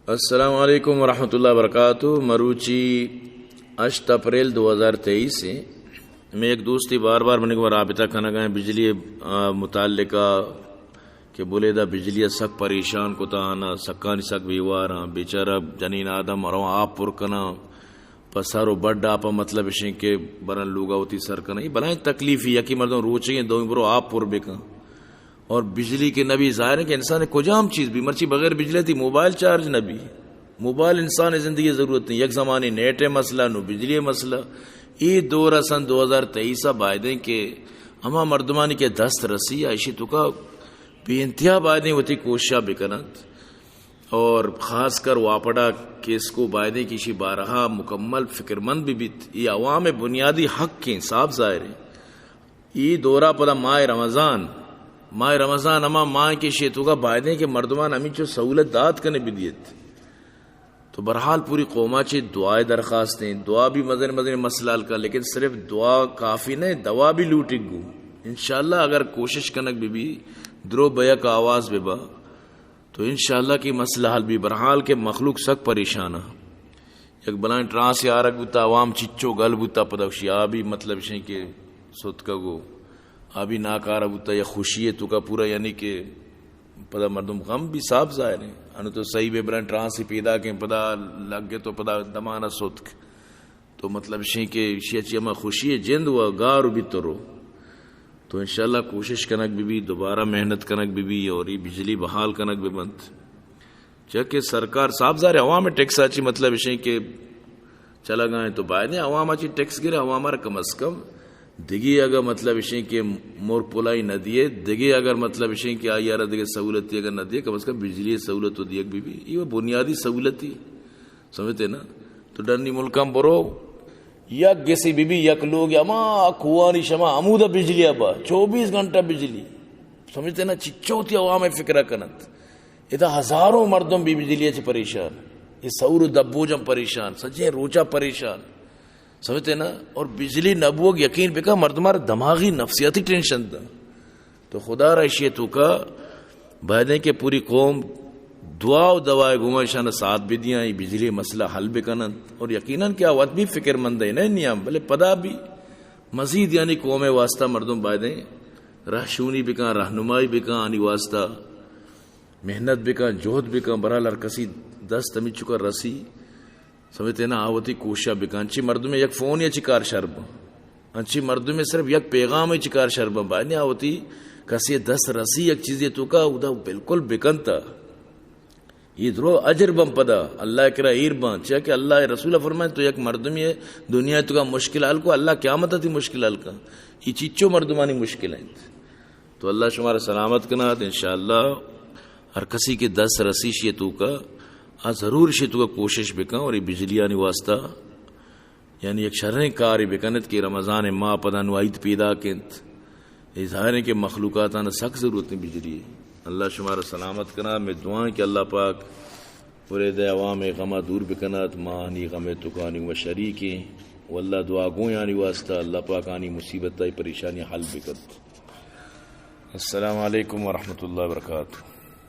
السلام علیکم ورحمۃ اللہ وبرکاتہ۔ مروچی ہشت اپریل دو ہزار تئیس ء۔ مئے یک دوستے بار بار منی گوما رابطہ کنگ ء بجلی ء، آ، متعلقہ کہ بلیدہ بجلی ء سک پریشان کتا آناں، سکانی سک بیوار آں، بیچارہ جنین آدم رواں آپ پر کناں، پہ سر و بڈ آپ ء، مطلب اش انت کہ برن لوگا وتی سر کناں۔ اے بلائیں تکلیفے، یکے مردم روچے انت، دومی برو آپ پر بکن۔ اور بجلی کہ نبی، ظاہر ہے کہ انسان کجام چیز بھی، مرچی بغیر بجلی تئی موبائل چارج نبی۔ موبائل انسان زندگی ضرورت نہیں۔ یک زمانے نیٹ مسئلہ، نو بجلی مسئلہ۔ اے دور سن دو ہزار تئیس ء بایدیں کہ ہما مردمانی کہ دست رسی، ایشی توکا بے انتہا بایدیں وتی کوششاں بکننت۔ اور خاص کر واپڈا کیس کو بایدیں کہ ایشی بارہا مکمل فکرمند بھی بیت۔ اے عوام بنیادی حق ہیں، صاف ظاہر ہیں۔ اے دورا پدا ماہ رمضان، ماہ رمضان ہما ماہ کہ ایشی توکا بایدیں کہ مردمان ہمینچو سہولت دات کنے بدیت۔ تو بہرحال پوری قوما چی دعائے درخواست ہیں، دعا بھی مزن مزن مسئلہ حل کن، لیکن صرف دعا کافی نہیں، دوا بھی لوٹی گو۔ انشاءاللہ اگر کوشش کنگ بی بی، درو بیک آواز بی با، تو انشاءاللہ کہ مسئلہ حل بی۔ بہرحال کہ مخلوق سک پریشان ہے۔ یک بلائیں ٹرانس آرگ بوتا، عوام چچو گل بوتا، پدا اشی آ بھی مطلب شیں کہ ستکگو، آ بھی ناکارہ بوتا، یا خوشی ہے توکا پورا، یعنی کہ پدا مردم غم بھی صاف ظاہر ہیں۔ انو تو صحیح بے بلائیں ٹرانس پیدا کیں، پدا لگ گئے تو پدا دمانا ستک۔ تو مطلب شیں کہ اشی چی ہما خوشی ہے جند و گار بھی ترو۔ تو انشاءاللہ کوشش کنگ بی بی، دوبارہ محنت کنگ بی بی اور یہ بجلی بحال کنگ بی بنت۔ چہ کہ سرکار صاف ظاہر ہے عوام ٹیکس آچی مطلب اشیں کہ چلگ آئیں تو باید ہے عوام آچی ٹیکس گرے، عوام آرا کم از کم دگی اگر مطلب اشیں کہ مور پلائی نہ دیے، دگی اگر مطلب اشیں کہ آئی آرا دگی سہولتی اگر نہ دیے، کم از کم بجلی سہولت تو دیگ بی بی۔ یہ وہ بنیادی سہولتی، سمجھتے نا؟ تو ڈنی ملکاں برو، یک گسی بی بی، یک لوگ ہما کوانی شما ہمودا بجلی ابا، چوبیس گھنٹہ بجلی۔ سمجھتے نا؟ چچو تی عوام فکر کنت۔ ادا ہزاروں مردم بی بجلی چ پریشان، یہ سور و دبوجم پریشان، سجے روچا پریشان، سمجھتے نا؟ اور بجلی نبوگ یقین بکا مردم آرا دماغی نفسیاتی ٹینشن دا۔ تو خدا را اشی توکا بایدیں کہ پوری قوم دعا و دوائے گوما اشان ساتھ بدیاں، یہ بجلی مسئلہ حل بکنن۔ اور یقیناً کہ آ وت بھی فکر مند ہے، نہیں نیام، بلے پدا بھی مزید یعنی قوم واسطہ مردم بایدیں رہشونی بکن، رہنمائی بکن، آنی واسطہ محنت بکن، جہد بکن، برحال ہر کسی دست ہمیں چکا رسی، سمجھتے نا، آ وتی کوشش بکن۔ انچی مردم یک فون یا چی کار شر بن، انچی مردم صرف یک پیغام چی کار شر بن، باید آ وتی کسی دست رسی یک چیزی توکا، اودا بالکل بکنتا۔ یہ درو اجر بن پدا، اللہ کرا ایر بن، چیا کہ اللہ رسول فرمائے تو یک مردم یہ دنیا توکا مشکل حل کو، اللہ قیامت تی مشکل حل کن۔ یہ چیچو مردمانی مشکل ہیں۔ تو اللہ شمارا سلامت کنات، انشاءاللہ ہر کسی کہ دست رسی شی توکا، آ ضرور شی توکا کوشش بکن اور یہ بجلیانی واسطہ یعنی یک شریں کارے بکنت کہ رمضان ماہ پدا نو عید پیدا کنت۔ یہ ظاہر ہے کہ مخلوقاتان سک ضرورت ہے بجلی۔ اللہ شمارا سلامت کنات، میں دعائیں کہ اللہ پاک پورے دے عوام غما دور بکنات، ما آنی غم توکانی و شریکیں۔ واللہ دعا گویانی واسطہ اللہ پاک آنی مصیبت پریشانی حل بکنت۔ السلام علیکم ورحمۃ اللہ وبرکاتہ۔